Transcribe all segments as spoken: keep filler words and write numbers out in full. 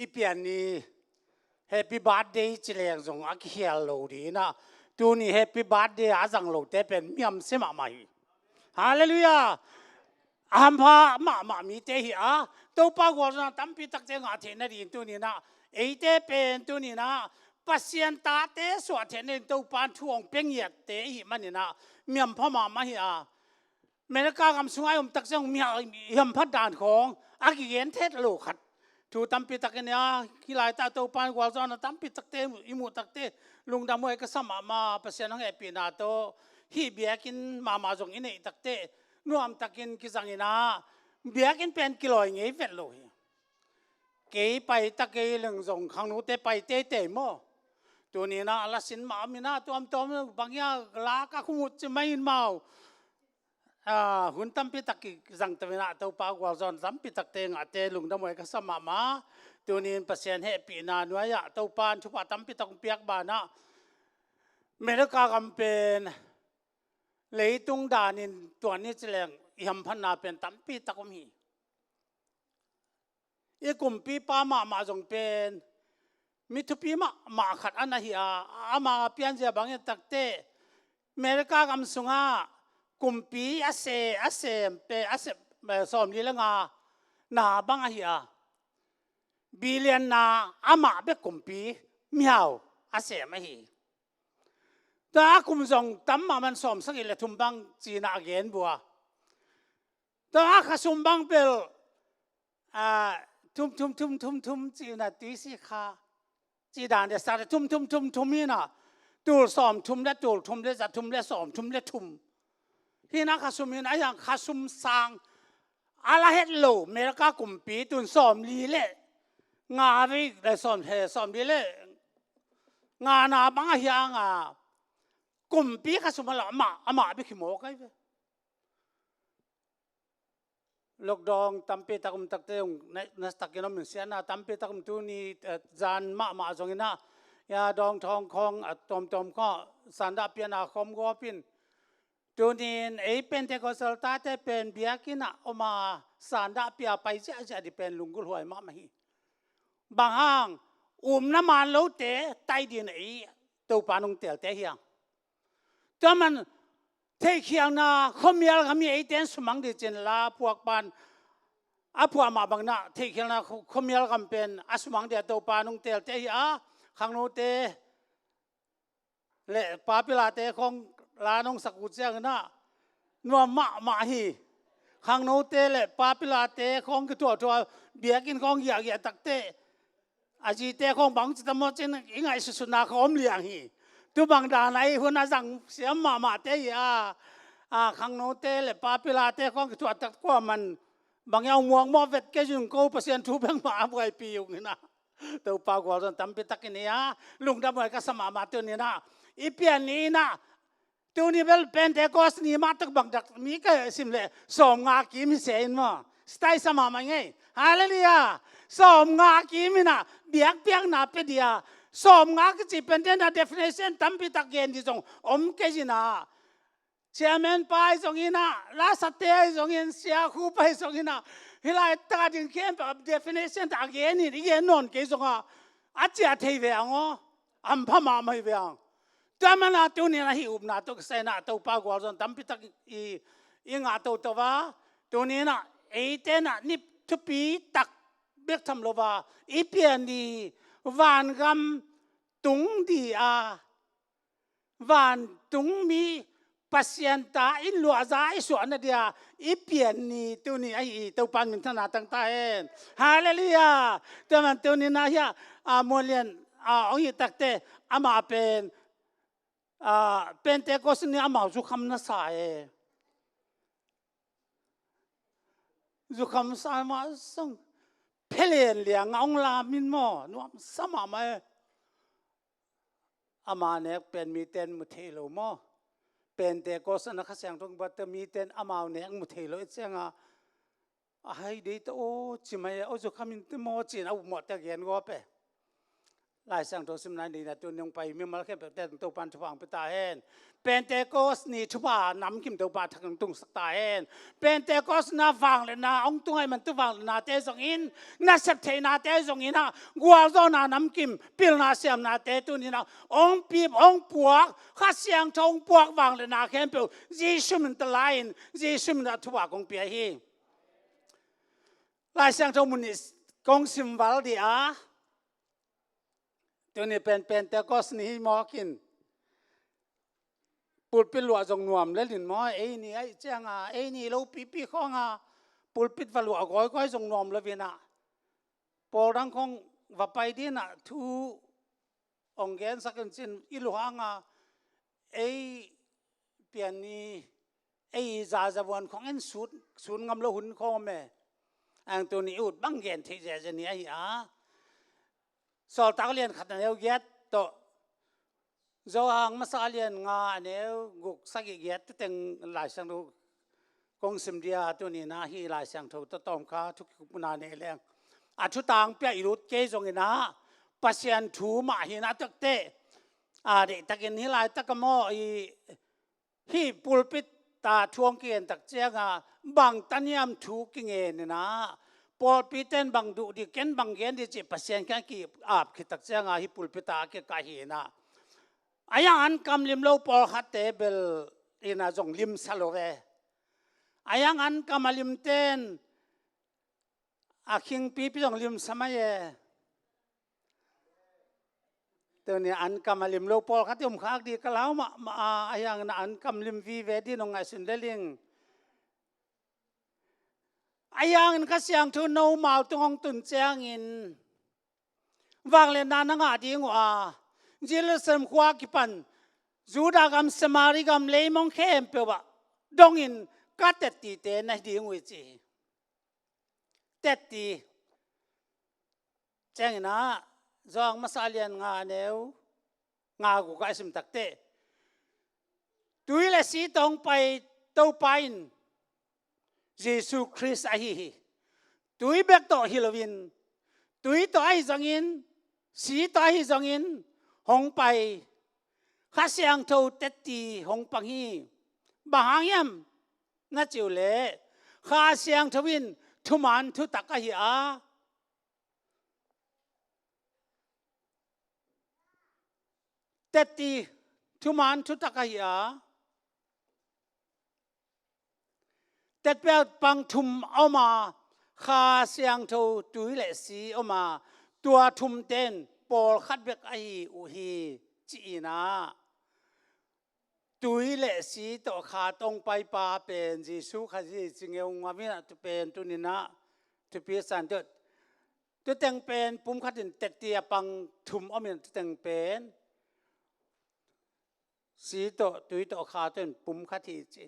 I pian ni happy birthday ci leng zong a kikhial lo ding in ah, tuni happy birthday a zang lote pen miamsia mahmah hi. Halleluiah. A hampha mahmah mite hi a, Topa gualzawhna tampi takte ngah theih nading tuni in ah, eite pen tuni in ah Pasian tate suah theih nading Topa in thu hong pia ngiatte i hih manin ah miampha mahmah hi a, America gam sungah i om tak ciang mi ha-, i hamphat dan khawng a kigen thet lo khat. Thu tampi tak i nei a, hih laitak Topa in gualzawhna tampi takte i muh takte lungdam huai ka sa mahmah. Pasian hong hehpihna tawh hih biakinn mahmah zong i neih takte nuamtakin kizang in ah, biakinn pen kilawi ngei vet lo hi. Kei pai ta kei leng zong khangnute pai teitei maw? Tuni in ah a la sin mah om in ah, tuamtuam bang hia la ka khumut ci mai in mau. Ah, hun tampi tak kizang ta in ah, Topa gualzawhna tampi takte ngahte lungdam huai ka sa mahmah. Tuni in Pasian hehpihna nuai-ah Topa in thupha tampi tak hong piak banah America gam pen leitung danin tuan ni ci leng i hamphatna pen tampi tak om hi. I kumpipa mahmah zong pen mi thupi mahmah khat a na hi a, ama pianzia bangin takte America gam sungah kumpi a se, a sem pe, a sem, eh, sawmli le nga na bang ahi a, billion na amah bek kumpi mihau a sem ahi. Tua a kum zong tam mahmah, sawmsagih le thum bang ci-in ah a gen bua. Tua a khasum bang bel, ah, thum thum thum thum thum ci-in ah tuisik kha ci dan de sa thum thum thum thum hi in ah, tul sawmthum le tul thum le za thum le sawmthum le thum. Hi in ah khasum hi in ah, a hiang khasum sang a la het lo America kumpi tun sawmli le nga vei le sawm, he, sawmli le nga na bang a hiang a kumpi khasum a la amah, amah bek hi maw kai ve. Lockdown tampi tak om takte zong na, na takin om in siatna tampi tak om tuni, eh, zan mahmah zong in ah, ya, dawng thawng khawng a tuamtuam khawng sandahpiana khawm gawp in. Tuni in ei Pentecostal tate pen biakinn ah om a sandahpia pai ziahziah ding pen lunggulh huai mahmah hi. Bang hang, umna man lote tai ding ei Topa nung telte hiang. Tua man theihkhialna khuamial gam hi, eite in sumang ding ci-in la phuakpa in a phuah mah bangin ah theihkhialna khu-, khuamial gam pen a sumang ding a Topa nung telte hi a, khangnote le papilate khawng la nong sak uh ciangin ah nuam mahmah hi. Khangnote le papilate khawng kithuahthuah, biakinn khawng giahgiah takte a zite khawng bang ci ta maw ci-in i ngaihsutsutna khawng om liang hi. Tu bang dan a i hun a zang siam mahmahte hi a, a, khangnote le papilate khawng kithuah tak kuaman bang hia muak maw, vet kei zun ko, Pasian thu bek mah a buaipi ung hi in ah. Topa gualzawhna tampi tak i nei a, lungdam huai ka sa mahmah tuni in ah. I pian ni in ah, tuni bel Pentecost ni mah tak bang dak mi ka sim leh sawmnga kim hi se in maw. Style sa mahmah ngei. Halleluiah. Sawmnga kim in ah biakpiakna pia ding a, sawmnga kici pen den a definition tampi tak gen ding zong om kei in ah. Chairman pa ahi zongin ah, lasate ahi zongin, siakhu pa ahi zongin ah, hih laitak a ding khempeuh a definition a gen in, i gen nawn kei zong a, a ciah thei ve ang aw, a hampha mahmah hi ve ang. Tua manin ah tuni in ah hih upna tawh kisai in ah Topa gualzawhna tampi tak i, i ngah toto a, tuni in ah eite in ah ni thupi tak bek tham lo a, i pian ni vangam tung ding a, vantungmi Pasian ta in luahza i suahna ding a i pian ni tuni ahi hi. Topa in minthanna tang ta hen. Halleluiah. Tua man tuni in ah hih a, a, Muan Lian, a, hong hih takte amah pen, a, Pentecost ni amau zukham na sa e. Zukham sa mah zong phelen liang a hong lam in maw, nuamsa mahmah e. Ama nek pen mite in mu thei lo maw? Pentecost a na Kha Siangtho buatte mite in amau nek mu thei lo i ciang a, a hai dei ta aw, ci mai a, aw, zukham in te maw ci-in a upmawhte a gen gawp e. Lai Siangtho simna ni-in ah tuni hong pai mimal khempeuhte Topa'n thupha hong pia ta hen. Pentecost ni thupha namkim Topa thak hong tungsak ta hen. Pentecost na vangliatna hong tung ahih man tu vangliatnate zongin, nasep theihnate zongin ah gualzawhna namkim, pilna siamnate tuni-in ah hong pia, hong puak, Kha Siangtho hong puak vangliatna khempeuh Jesu min tawh la-in, Jesu min tawh thupha kong pia hi. Lai Siangtho mun nih kong simval dih a, tuni pen Pentecost ni hi mawk in, pulpit luah zong nuam lel in maw, ei ni ahih ciang a, ei ni lopipi khawng a pulpit va luah gawikawi zong nuam lo-in ah, pawl dang khawng va pai ding in ah thu hong gensak in cin i luh hang a, ei pian ni, ei zazavuan khawng en sut, sut ngam lo hun khawng om e. Ang tuni i ut bang gen theih ziahziah ni ahi a, Sawltak lian khat a neu giat tawh Johan Masa lian nga a neu guk, sagih, giat te teng Lai Siangtho kong sim dih a, tuni-in ah hih Lai Siangtho tawh tawmkha thu kikupna nei leng, a thutang pia i lut kei zongin ah Pasian thu mah hi-in ah, tak teh a, deihtakin hih laitak a maw, i hih pulpit ah thu hong kigen tak ciang a, bang taniam thu kingen in ah, pawlpite in bang duh ding, ken bang gen ding cih Pasian kiang ki-ap khit tak ciang a, hih pulpit ah a kikah hi-in ah, a hiang ankam lim lo pawlkhatte bel in ah zong limsa lo ve. A hiang ankam a limte in a khingpipi zong limsa mai e. Tuni ankam a lim lo pawlkhat i om khak ding ka lau mahmah a, a hiang in ah ankam lim vive ding hong ngaihsun lel ing. A hiang in Kha Siangtho nomau tung hong tun ciangin, vangliatna na ngah ding uh a, Jerusalem khua kipan Judah gam, Samari gam, leimong khempeuh ah dongin ka tettite na hi ding uh hi, ci hi. Tetti ciangin ah, Johan Masa lian nga a neu nga guk ah i sim tak teh, tui le si tawh hong pai Topa in Jesu Khrist ahi hi. Tui bek tawh hi loin, tui tawh ahi zongin, si tawh ahi zongin hong pai, Kha Siangtho tetti hong pang hi. Bang hang hiam na cih uh leh, Kha Siangtho in thuman thutak ahi a, tetti thuman thutak ahi a, tetpel pang thum a om a, Kha Siangtho tui le si a om a, tua thumte in pawlkhat bek ahi uh hi, ci-in ah, tui le si tawh khat hong paipa pen Jesu Khazih hi ci ngeungau in ah, tu pen tuni in ah thupi san deuh. Tu teng pen pumkhat in tetti a pang thum om in, tu teng pen si tawh, tui tawh, kha tawh in pumkhat hi, ci.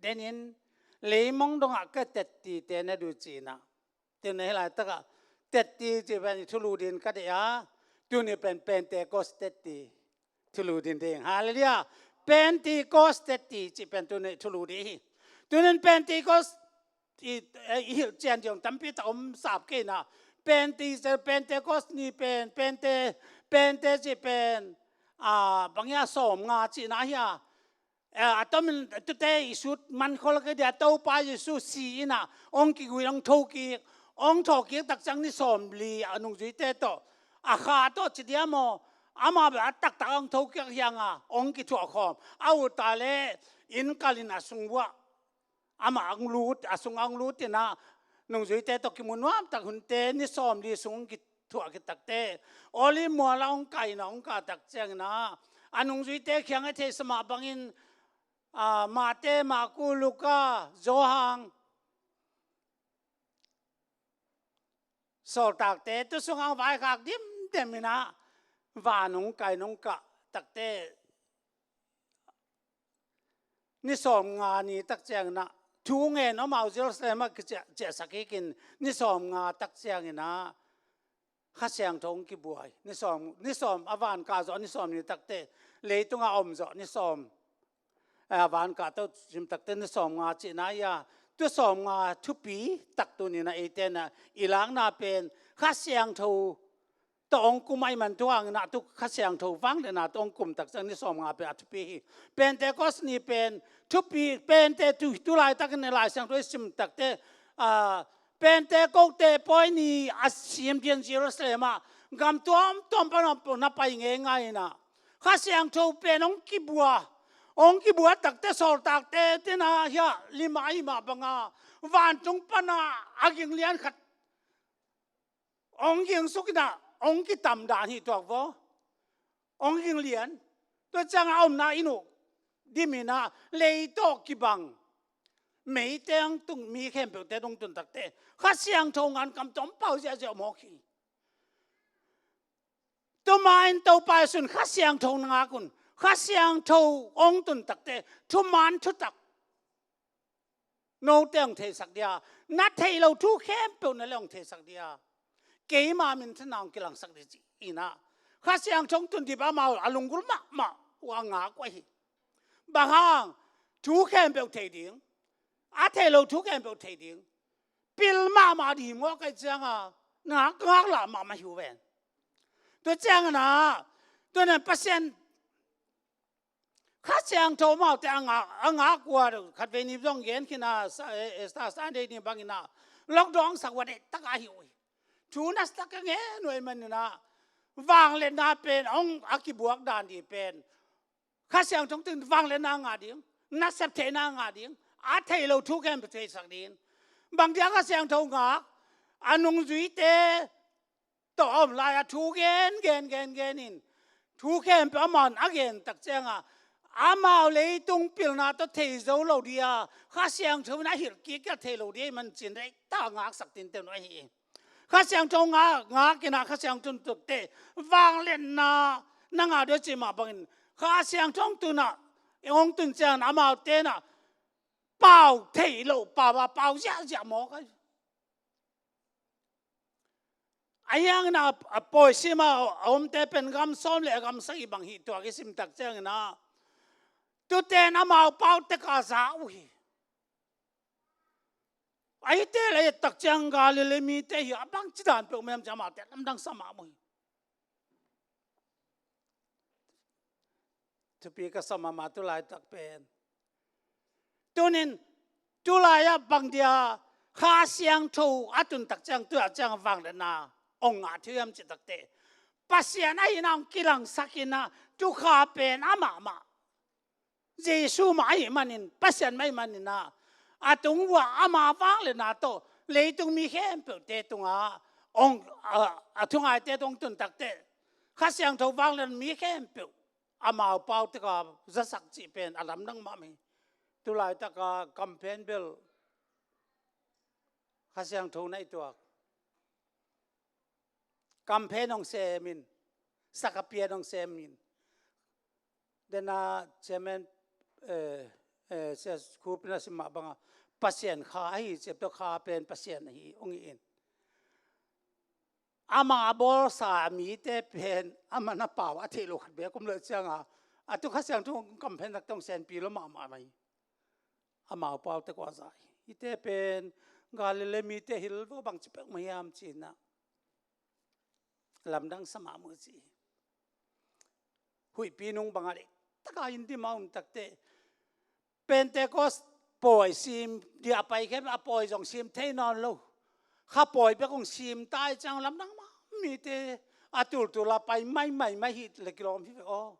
Denin, leimong dongah ka tettite na duh, ci-in ah. Tuni hih laitakah tetti cih pen i thulu ding ka deih a, tuni pen Pentecost tetti thulu ding ding. Halleluiah. Pentecost tetti cih pen tuni thulu ding hi. Tunin Pentecost i, i hilh cian ding tampi tak om sap kei in ah. Pente, Pentecost ni pen, Pente, Pente cih pen, a, bang hiam, sawmnga cihna hi a. Eh, a tomin tute i sut man khol kei ding a, Topa Jesu si in ah hong kigui, hong thokik, hong thawhkik tak ciang ni sawmli a nungzuite tawh, a kha tawh ci diam aw, amah bel a taktak hong thokik hi hang a, hong kithuah khawm. A ut ta leh inn kal in a sung uah amah hong lut, a sung hong lut in ah, nungzuite tawh kimu nuamtak hunte ni sawmli sung hong kithuah khit tak teh, Olive mual ah hong kai in ah, hong kah tak ciangin ah, a nungzuite kiangah theihsa mah bangin, a, Mate, Marku, Luka, Johan, Sawltakte, tu sungah hong vaikhak dimdem in ah, van hong kai, hong kah tak teh, ni sawmnga ni tak ciangin ah, thu ngen om a, Jerusalem ah kiciah, ciahsak kik in, ni sawmnga tak ciangin ah Kha Siangtho hong kibuai. Ni sawm, ni sawm a van kah zawh, ni sawm ni tak teh, leitungah om zawh ni sawm, a, van kah tawh sim tak teh ni sawmnga cihna hi a. Tu sawmnga thupi tak tuni in ah eite in ah i lakna pen Kha Siangtho tawh hong kum ahih man tu hangin ah tu Kha Siangtho vangliatna tawh hong kum tak ciang ni sawmnga pen a thupi hi. Pentecost ni pen thupi, Pente tu, tu laitakin Lai Siangtho i sim takte, ah, Pentecost te pawi ni a sim dian Jerusalem ah gam tuamtuam pan na pai ngeingai in ah Kha Siangtho pen hong kibua, hong kibua takte sawltakte tena hiah lim ah ahih mah banga vantung pana a ging lian khat hong ging suk in ah hong kitam dan hi tuak vaw. Hong ging lian. Tua ciang a omna inn uh dim in ah lei tawh kibang, meite hong tung, mi khempeuhte hong tun takte Kha Siangtho ngan kam tawm pau ziahziah mawk hi. Tuma in Topa Jesu in Kha Siangtho na ngak un. Kha Siangtho hong tun takte thuman thutak note hong theisak dia, na theih loh thu khempeuh na le hong theisak dia, keima minthanna hong kilangsak dih ci in ah Kha Siangtho hong tun dih bang amau a lunggulh mahmah uh a ngak uh ahi. Bang hang? Thu khempeuh thei ding, a theih loh thu khempeuh thei ding, pil mahmah dih hi mawk ahih cianga ngak, ngak lah mahmah hi uh ven. Tua ciangin ah, tua nan Pasian Kha Siangtho amaute a ngak, a ngak uh a, khatvei ni zong gen khin a, sa-, eh, eh, Easter Sunday ni bangin ah lockdown sak uh a deihtak a hi uh hi. Thu nasatak a ngen uh ahih manin ah vangliatna pen hong a kibuak dan dih pen Kha Siangtho hong tun vangliatna ngah ding, nasep theihna ngah ding, a theih loh thu khempeuh theisak ding. Bang dia Kha Siangtho ngak? A nungzuite tawh a om lai-a thu gen, gen, gen, gen in thu khempeuh amau in a gen tak cianga amau leitung pilna tawh thei zo lo dia, Kha Siangtho in a hilh kik a thei lo dia ahih man cin deihtak a ngaksak tinten uh ahi hi. Kha Siangtho ngak, ngak in ah Kha Siangtho tun takte vangliatna na ngah dih uh cih mah bangin Kha Siangtho hong tun ah, hong tun ciangin amaute in ah pau theih loh, pau a pau ziahziah mawk ahi. Ahi hangin ah a pawi sim a a omte pen gam sawm le gam sagih bang hi tuak i sim tak ciangin ah tute in amau pau tek a za uh hi. Ahite le tak ciang Galilee mite hi a, bangci dan peuh mem ciang amaute lamdang sa mahmah uh hi. Thupi ka sa mahmah tu laitak pen. Tunin tu lai-ah bang dia Kha Siangtho a tun tak ciang, tu-a ciang vangliatna hong ngah thei hiam cih takte, Pasian ahihna hong kilangsak in ah tu kha pen amah mah Jesu mah ahih manin, Pasian mah ahih manin ah a tung uh ah ama vangliatna tawh leitung mi khempeuhte tungah hong, a, a thungaite tawh hong tun takte, Kha Siangtho vangliatna mi khempeuh amau pau tek a zasak cih pen a lamdang mahmah hi. Tu laitaka campaign bel Kha Siangtho na i tuak. Campaign hong sem in, sakapian hong sem in. Dena chairman, eh, eh, sia Khup in a sim mah banga Pasian kha ahi, ciaptawh kha pen Pasian ahi hong hi in. Ama a bawlsa mite pen ama na pau a theih loh khat bek om leh cianga a tu Kha Siangtho campaign nak tong senpi lo mahmah mai. Amau pau tek uh a za hi. Hite pen Galilee mite hilh vo, bangci pek mah hiam ci-in ah lamdang sa mahmah ci hi. Huihpi nung bangah deih taka inn dim a om takte, Pentecost pawi sim dia a pai khem a pawi zong sim thei nawn lo. Kha pawi bek hong sim ta ahih ciang lamdang mah, mite a tultul a pai maimai mai hi le kilawm hi ve aw.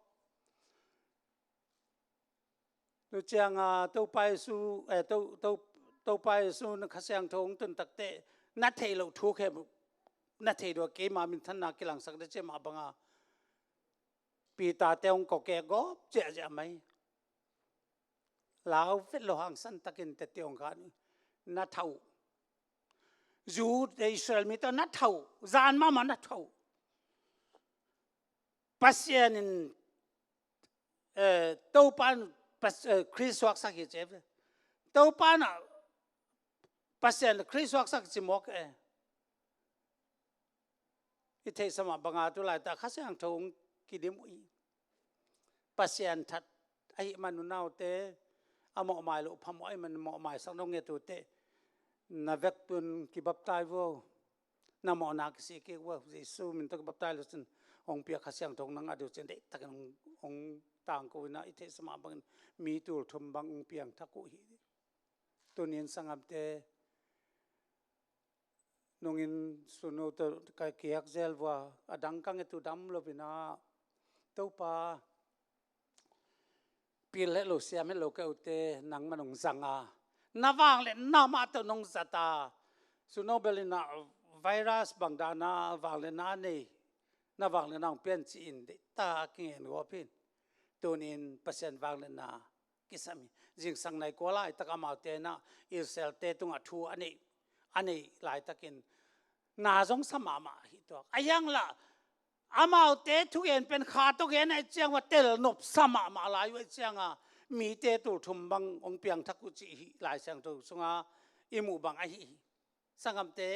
Tu cianga Topa Jesu, eh, To, To, Topa Jesu na Kha Siangtho hong tun takte na theih loh thu khempeuh na thei dua, keima minthanna kilangsak ding ci mah banga Peter te hong kawk gawp ziahziah mai. Lau vet lo hangsan takin tete hong khan na thau. Jude Israel mite na thau, zan mahmah na thau. Pasian in, eh, Topa in Pas-, eh, Khrist suaksak hi ci ve. Topa in ah Pasian Khrist suaksak ci mawk e. I theihsa mah banga tu laitak Kha Siangtho hong kidim uh hi. Pasian that ahih man unaute, a mawhmai loh phamawh ahih man mawhmaisak nong nget uh teh, na vekpi un kibaptai vo. Na mawhna kisik kik uh a, Jesu min tawh kibaptai lo cin hong piak Kha Siangtho nang a deuh cin deihtakin hong, hong tangko in ah i theihsa mah bangin mi tul thum bang hong piangthak uh hi. Tunin sanggamte, nungin sunu tawh ka kiak zel vua, a dang ka nget uh dam lo in ah, Topa, pil het lo, siam het lo ka ute nangman hong zang a, na vangliatna mah tawh nong zat a, sunu bel in ah virus bang dan a vangliatna a nei, na vangliatna hong pia in ci-in deihtak a kingen gawp hi. Tunin Pasian vangliatna kisam hi. Zingsang nai kua laitak amaute in ah Israelte tungah thu a neih, a neih laitakin na zong sa mahmah hi tuak. A hiang lah amaute thugen pen Kha tawh gen ahih ciang va tel nopsa mahmah lai uh ahih cianga mite tul thum bang hong piangthak uh cih hi Lai Siangtho sunga i muh bang ahi hi. Sanggamte,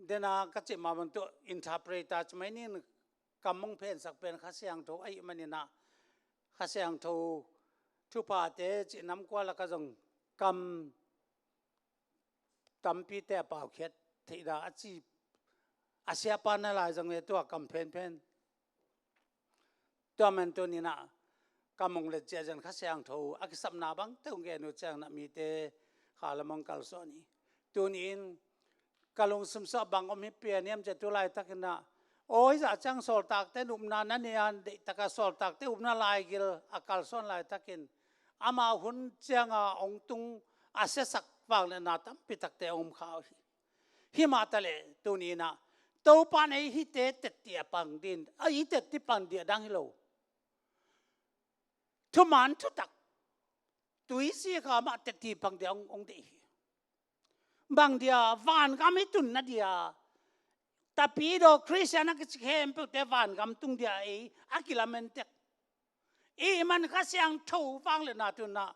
dena ka cih mah bang tuh interpreter ci mai ning, kam hong phensak pen Kha Siangtho ahih manin ah Kha Siangtho thuphate cih nam kua lakah zong kam tampite a paukhiat theih dah a ci, a siapa na lai zong e tua kam phenphen. Tua man tunin ah kam hong let ciah zan Kha Siangtho a kisapna bangte hong gen uh ciang in ah mite kha lam hong kalsuan hi. Tunin ka lungsim sungah bang om hi pian hiam ciah tu laitakin ah, aw, hizah ciang sawltakte upna na nei a, deihtakah sawltakte upna laigil a kalsuan laitakin amau hun cianga hong tung a siasak vangliatna tampi takte hong om kha uh hi. Himah taleh tunin ah Topa in ei hihte tetti a pang ding, a i tetti pang ding a dang hi lo. Thuman thutak, tui si kha mah tetti pang ding hong, hong deih hi. Bang dia, vangam i tunna dia, Tapidaw Khristian a kici khempeuhte vangam tung dia ei a kilamen tek. I man Kha Siangtho vangliatna tunin ah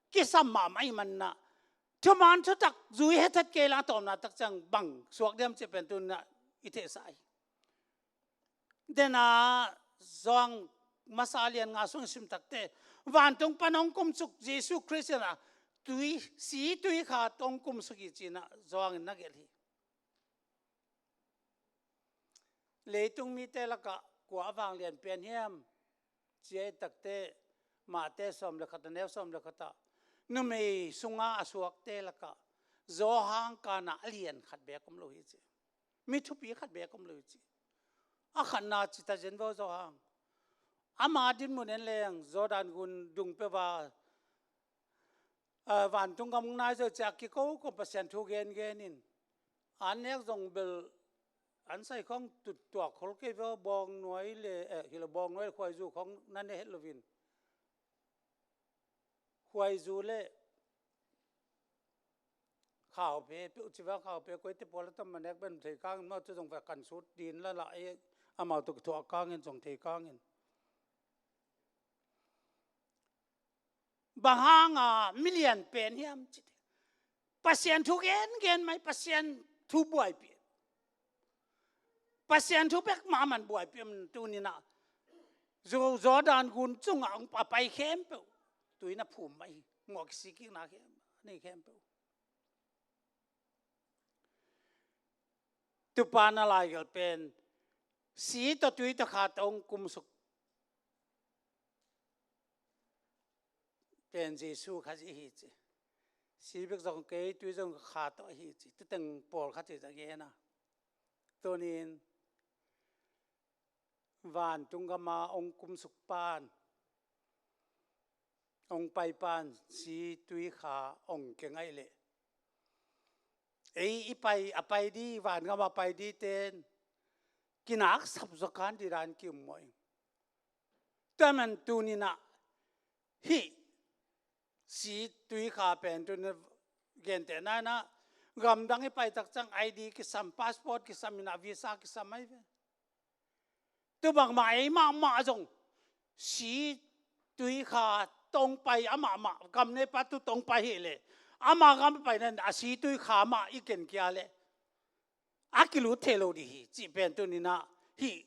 kisam mahmah i man in ah thuman thutak zui hethet kei la tawpna tak ciang bang suak diam cih pen tunin ah i theihsa hi. Dena Johan masa lian nga sung i sim takte, vantung pan hong kumsuk Jesu Khrist in ah tui, si tui kha tawh hong kumsuk hi ci-in ah Johan in na gelh hi. Leitung mite lakah kua a vanglian pen hiam? Ci-a i takte, Mate sawm le khat a neu sawm le khat ah, numei sunga a suakte lakah Johan kana a lian khat beek om lo hi ci. Mi thupi khat beek om lo hi ci. A khatna ci ta zen vo Johan. Ama dinmun en leng Jordan gun dung peuh a, a, vantung gam nai zo ciah kiko ko Pasian thu gengen in. An nek zong bel an sai khong tut tuak khol kei vo, bawng nuai le, eh, hi lo, bawng nuai le khuaizu khong na ne het lovin. Khuaizu le khauphe peuh ci va, khauphe koite pawl a tam ma nek ben thei kangin, amau tu zong va kan sut din la la e, amau tu kithuah kangin zong thei kangin. Bang hanga milian pen hiam cih teh, Pasian thu gengen mai, Pasian thu buaipih, Pasian thu bek mah man buaipih, tuninah Zo-, Jordan gun cungah hong a pai khempeuh tui na phum mai hi. Mawh kisikikna khem-, nei khempeuh. Tupa na laigelh pen si tawh tui tawh kha tawh hong kumsuk pen Jesu kha hi ci. Si bek zong kei, tui zong kha tawh hi ci. Tuteng pawlkhat hi a gen a. Tunin vantung gama hong kumsuk pan, hong pai pan si tui kha hong keng ahih leh, ei i pai, a pai di, vangam a pai di ten kinaksap zaw kan di dan ki-um mawh ing. Tua man tuninah hih si tui kha pen tuninah gentehna inah gamdang i pai tak ciang I D kisam, passport kisam inah visa kisam ahi ve. Tu bangmah ei mahmah zong si tui kha tawh hong pai a mahmah, gam nepa tu tawh hong pai hi leh, ama gam pai nan a si tui kha mah i ken kia leh a kilut thei lo ding hi cih pen tuninah hih,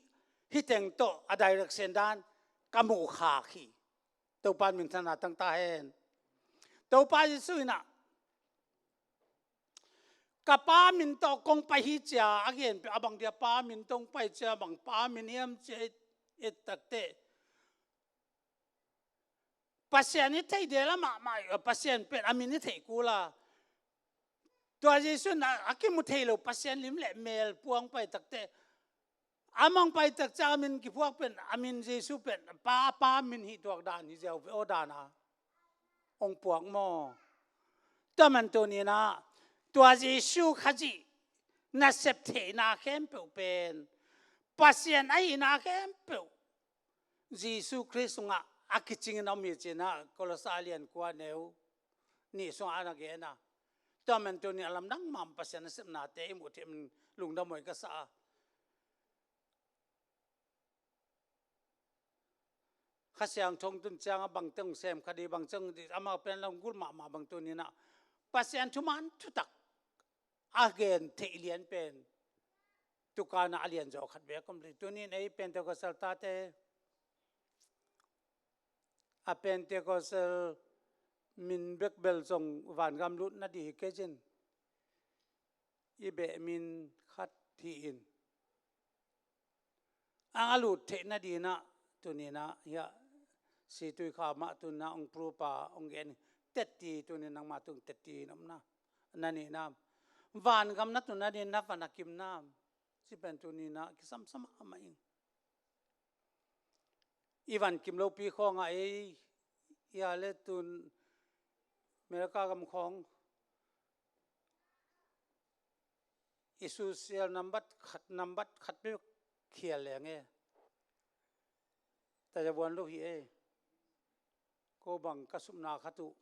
hih teng tawh a direction dan ka muh khak hi. Topa in minthanna tang ta hen. Topa Jesu inah Ka Pa min tawh kong pai hi cia a gen peuh, a bang dia Pa min tawh kong pai cia, bang Pa min hiam cia i et takte, Pasian i theih dela mahmah, Pasian pen a min i theih kul a. Tua Jesu in a, a kimu thei lo Pasian lim le mel puang pai takte, a mang pai tak ciang a min kiphuak pen, a min Jesu pen Pa, Pa min hi tuak dan hi ziau ve aw dan a hong puak maw? Tua man tuni-in ah tua Jesu Khazih nasep theihna khempeuh pen Pasian ahihna khempeuh Jesu Khrist sungah a kicingin a om hi ci-in ah Kolose lian kua neu nih sungah a na gen a. Tua man tuni-in a lamdang mahmah Pasian nasepnate i muh theih man lungdam huai ka sa a. Kha Siangtho tun ciang a bangteng sem kha di, bangteng di, amau pen lunggulh mahmah bang tuni-in ah Pasian thuman thutak a gen theih lian pen tukan ah a lian zaw khat bek om li. Tuni-in ei Pentecostal tate, a Pentecostal min bek bel zong vangam lut na di hi kei cin, i beh min khat hi in. Ang a lut theih nading ah tuni-in ah hiah Situi Kha mah tuni-in ah hong prupa hong gen, tetti tuni-in nangmah tung tetti in om na, na ni nam. Vangam na tun nading na van a kim nam. Ci pen tuni-in ah kisamsam mahmah ing. I van kim lopi khawngah ei, i a le tun America gam khawng i social nambat khat, nambat khat bek khial leng e. Taja buan lo hi e. Ko bang ka supna khat uh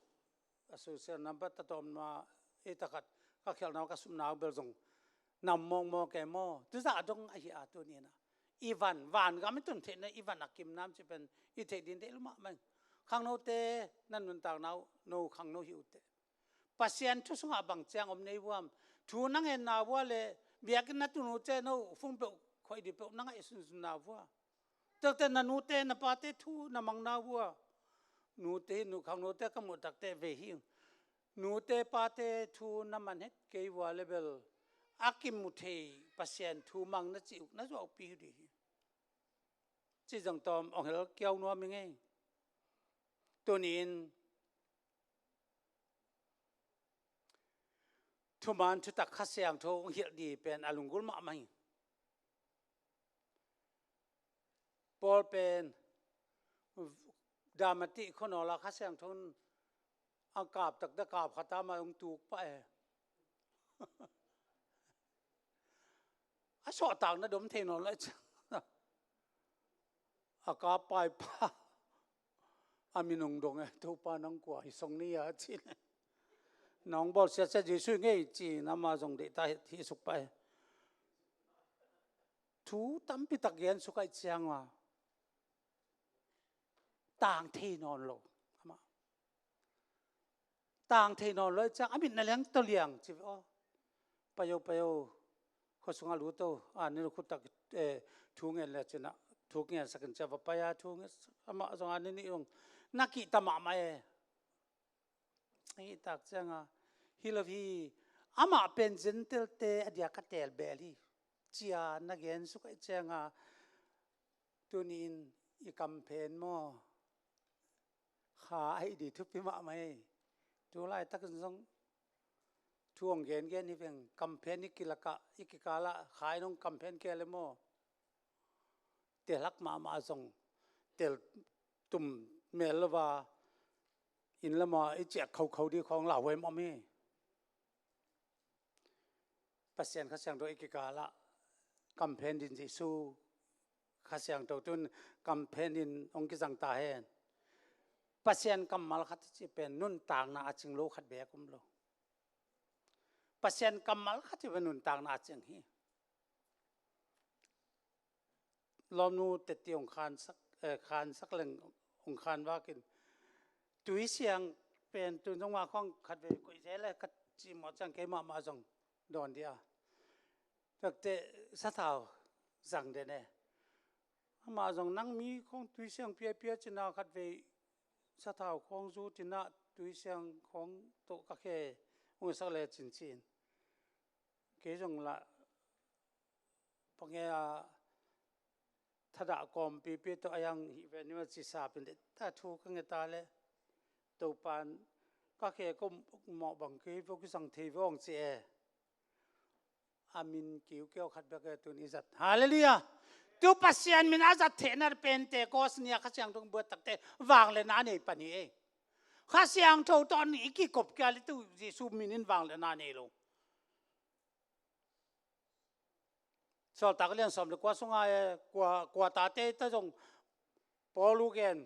a social nambat ta tawm ma e, ta khat ka khialhna ka supna uh bel zong nam mawngmawng ke maw? Tuzah dong ahi a tuni-in ah i van, vangam i tun theihna i van a kim nam ci pen i theih ding deih lo mahmah ing. Khangnote na nuntakna uh, no khangno hi uh teh. Pasian thu sungah bang ciang om nei vuam? Thu na ngenna vua le biakinn na tun uh teh no phung peuh khoih dih peuh na ngaih sunsunna vua? Takte na nute na pate thu na mangna vua? Nute hi nu khangnote ka muh takte ve hi. Nute pate thu na man het kei vua le bel a kimu thei Pasian thu mang na cih uh na zuaupi hi dih hi. Ci zong tawm ong hel kiau nuam hi ngei. Tuni-in thuman thutak Kha Siangtho hong hilh dih pen a lunggulh mahmah hi. Paul pen Dalmati khua nawl ah Kha Siangtho in a kap takte kap khat a mah hong tuk pah e. A sawhtak na dom thei nawn lai ciang a kap paipa a min hong dong e, Topa nang kua hi song ni a ci-in. Nang bawl siasia Jesu hi ngei ci-in amah zong deihta hi suk pah e. Thu tampi tak gen suk ahih ciang a tang thei nawn lo. Amah tang thei nawn lo ahih ciang a mit na liang tawh liang ci ve aw. Pai o, pai o. Khua sungah lut o. A ni lo khut tak, eh, thu ngen le ci-in ah thu ngen sak in ci a va pai a, thu ngen amah zong a ni nih zong na kihta mahmah e. Hih tak ciang a hi lo hi, amah pen Gentile-te a diak a teel beel hi ci-a na gen suk ahih ciang a tuni-in i kamphen maw? Kha ahih dih thupi mahmah hi. Tu laitakin zong thu hong gengen hi veng, kamphen i kilakah, i kikalah kha in hong kamphen kei le maw? Tel hak mahmah zong tel tum mel lo va, inn lamah i ciah khokho dih khawng lauhuai mawm hi. Pasian Kha Siangtho i kikalah kamphen din Jesu Kha Siangtho tun kamphen din hong kizang ta hen. Pasian kammal khat ci pen nuntakna a cing lo khat beek um lo. Pasian kammal khat ci pen nuntakna a cing hi. Lawmnu tetti hong khansak, eh, khansak leng hong khanvakin tui siang pen tun zong mah khawng khatvei koih zel e ka cih mawh ciang kei mahmah zong dawn dih a. Takte sathau zang den e. Amah zong nang mi khawng tui siang piapia ci-in ah khatvei sathau khawng zut in ah tui siang khawng tawh ka khe hong sak le cin ci-in. kei zong lah pange a thadah kawmpipi tawh a yang hih ve ni ma ci sap in deh ta thu ka nge ta le. Topan ka khe ko mawh bang kei vo kisang thei vo hong ci e. A min kiukiau khat bek e tun i zat. Halleluiah. Tu Pasian min a zat theihna Pentecost ni a Kha Siangtho buat takte vangliatna nei pan hi e. Kha Siangtho tawh i kikop kia le tu Jesu min in vangliatna nei lo. Sawltak lian sawm le kua sunga e, kua, kua tate ta zong Paul uh gen,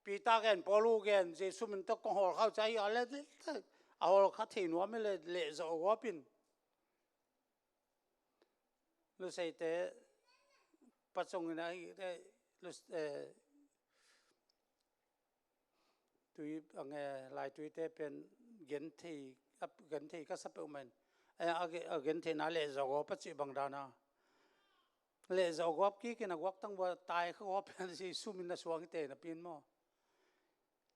Peter gen, Paul uh gen, Jesu min tawh kong hawlkhau cia hi a le, a hawlkha thei nuam hi le, lehzawh gawp in. Luseite pacung in a hi, eh, lus-, eh, tui, ang, eh, laituite pen genthei, a, genthei ka sa peuh man. Eh, a ge-, a gentheina lehzawh gawp a cih bang dana. Lehzawh gawp kikin a guak tang bua tai kha gawp pen Jesu min na suang hi te na pin maw.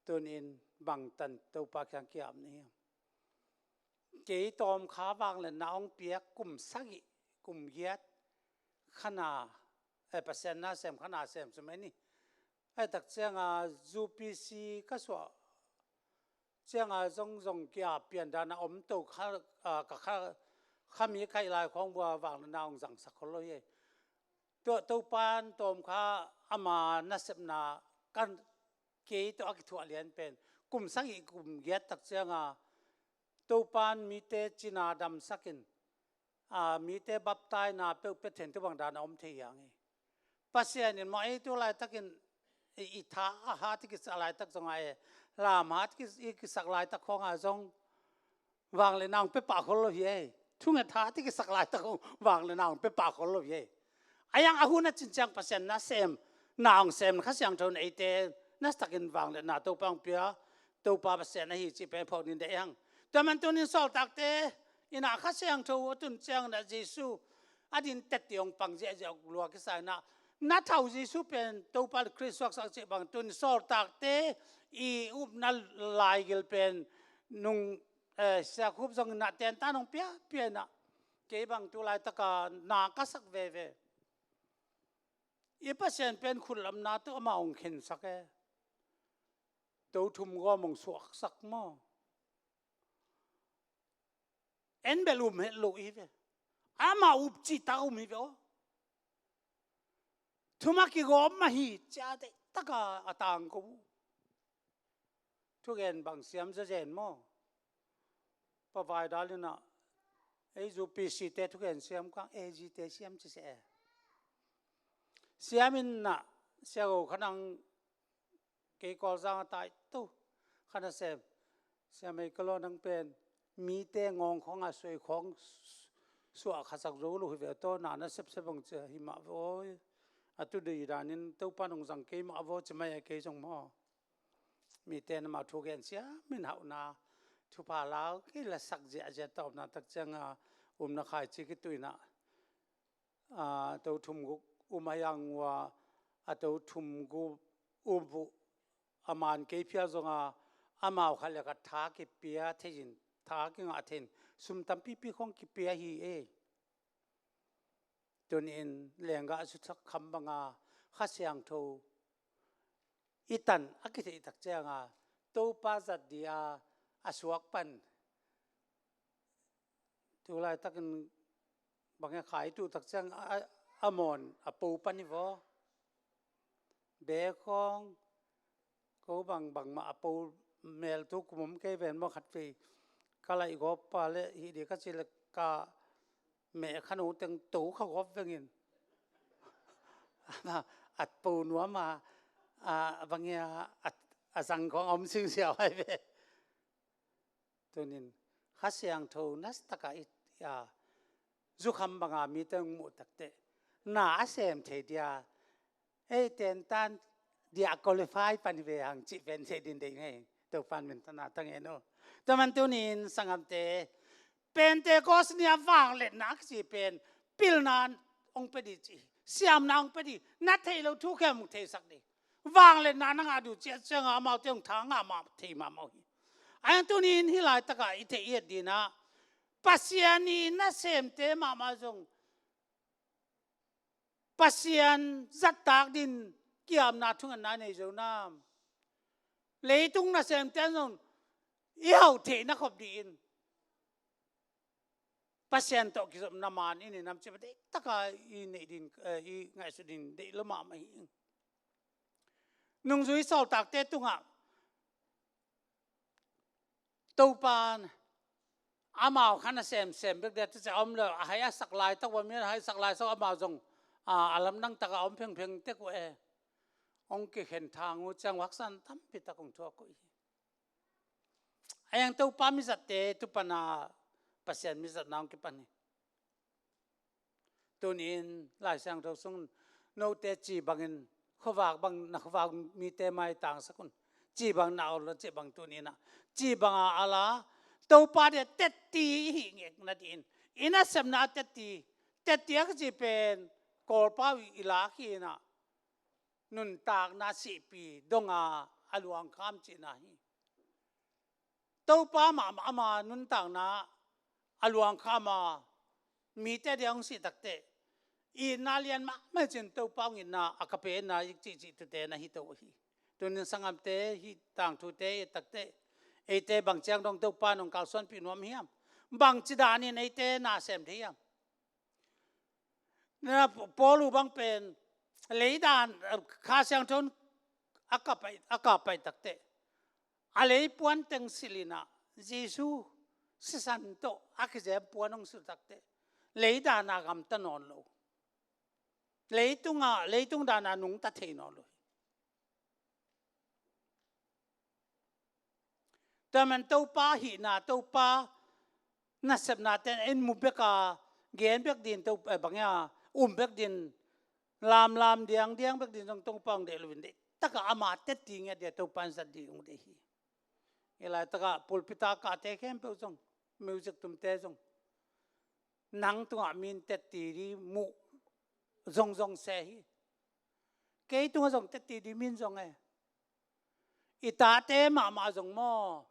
Tunin bangtan Topa kiang kiam ni hiam. Kei tawm kha vangliatna hong piak kum sagih, kum giat, khana, eh, Pasian na sem, khana sem sum e ni. Ai tak cianga U P C ka suah cianga zong zong kia pian dana om to kha, ah, ka kha, kha mi kaih lai khawng bua vangliatna hong zangsak khol lo hi. Tua Topan tawm kha ama nasepna kan kei tawh a kithuah lian pen kum sagih kum giat tak cianga Topan mite cina damsakin, a, mite baptaina peuh pia thei tu bang dan a om thei hiang hi. Pasian in maw ei tu laitakin i, i tha a hat i kisak laitak zonga e, lam hat i ki, i kisak laitak khawnga zong vangliatna hong pia pah khol lo hi e. Thunget hat i kisak laitak hong vangliatna hong pia pah khol lo hi e. A yang a hun a cin ciang Pasian na sem, na hong sem, Kha Siangtho in eite na setakin vangliatna Topa hong pia, Topa Pasian ahi cih pen phawk nin deh hang. Tua man tunin sawltakte in a Kha Siangtho a tun ciang na Jesu a din tetti hong pang ziahziah lua kisa in a, na thau Jesu pen Topa Khrist suaksak cih bang tunin sawltakte i upna laigil pen nung, eh, siakhup zong in a tentan hong pia, pia in a. Kei bang tu laitaka na ka sak veve. I Pasian pen khutlamna tu amah hong khensak e. To thum gawm hong suaksak maw. En bel um het lo hi ve. Amah up cihtak um hi ve aw. Thum a kigawm mah hi cia deihtaka a tangko uh. Thugen bang siam zazen maw. Pa vai dal in a, ei U P C te thugen siam kang A G te siam ci se e. Siam in a, sia go khanang kei Kawlzang a tai tu khana sem. Siam ei ka law nang pen mite ngawng khawng a suai khawng suah khasak zo lo hi ve tawh na na sepsep bang cia hi mah ve aw. A tu dei danin Topa nong zang kei mah ve aw ci mai a kei zong maw. Mite na mah thugen siam in hauhna thupha lau kei la sak ziahziah tawpna tak cianga umna khaici kituina. A, to thum guk um a hiang ua, a to thum guk um uh a man kei phial zonga amau khat le khat tha kipia thei in, tha kingah thei in, sum tampipi khawng kipia hi e. Tunin lenggah a sutsak kham banga Kha Siangtho i tan a kitheih tak cianga Topa zat dia a suak pan tu laitakin bang e khai tu tak ciang a, a mawn a po pan hi vaw. Be khawng ko bang bangmah a po mel tu kum om kei ven maw khat vei ka laih gawp pa le hih di ka ci le ka meh kha no teng to kha gawp vengin a po nuam a, a bang e a, a zang khawng a om singsiau hai ve. Tunin Kha Siangtho nasataka i, a, zukham banga mite hong muh takteh na a sem thei dia ei tentan dia qualify pan hi ve hang cih pen thei din dei ngei. Topan min tana ta ngen uh. Tua man tunin sangamte Pentecost ni a vangliatna a kici pen pilna hong pia di ci, siamna hong pia di, na theih loh thukhem hong theisak di. Vangliatna na ngah duh ciat cianga amaute hong tha ngah mah thei mahmah uh hi. A hiang tunin hih laitakah i theih i et dinah Pasian i nasemte mahmah zong Pasian zattak din kiamna thungetna nei zo nam? Leitung nasemte zong i hauh theihna khop dih in Pasian tawh kizopna man i nei nam cih bang deih taka i neih din, eh, i ngaihsut din deih lo mahmah hi. Nungzui sawltakte tungah Topa amau khan a semsem bek dia tu cia om lo, a hai a sak lai tak va mian a hai sak lai sak amau zong a, a lamdang taka om phengpheng tek uh e. Hong kikhen thang uh ciang vaksan tampi tak hong thuak uh hi. A yang Topa mizatte tu pana Pasian mizatna hong kipan hi. Tunin Lai Siangtho sung note ci bangin khuavak bang na khuavak mite maitangsak un. Ci bang na awlon ci bang tuninah ci banga ala Topa dia tetti i hih ngekna dihin i nasepna tetti, tetti a kici pen Kawlpau i lak hinah nuntakna sihpi donga a luangkham cihna hi. Topa mahmah ama nuntakna a luangkham a mite dia hong sih takteh itna lian mahmah cin Topa hong itna a ka penna i cihcih tute na hi to hi. Tunin sangamte hih tangthute i takteh eite bang ciang dong Topa nong kalsuanpih nuam hiam? Bangci danin eite na sem thei hiam? Na Paul uh bang pen leidan Kha Siangtho in a ka pai, a ka pai takteh a leipuan teng silhinah Jesu sisan tawh a kizem puan hong sil takteh leidan a gamta nawn lo. Leitung a, leitung dan a nungta thei nawn lo hi. Tua man Topa hihna, Topa nasepna ten en mu bek a gen bek din to, eh, bang ia um bek din lamlam diangdiang bek din zong Topa hong deih lo in deih taka ama tetti ngiat dia Topa in zat dih hong deih hi. I laitaka pulpita kahte khempeuh zong music tumte zong nang tungah min tetti di muh zongzong se hi. Kei tungah zong tetti di min zong e. I tate mahmah zong maw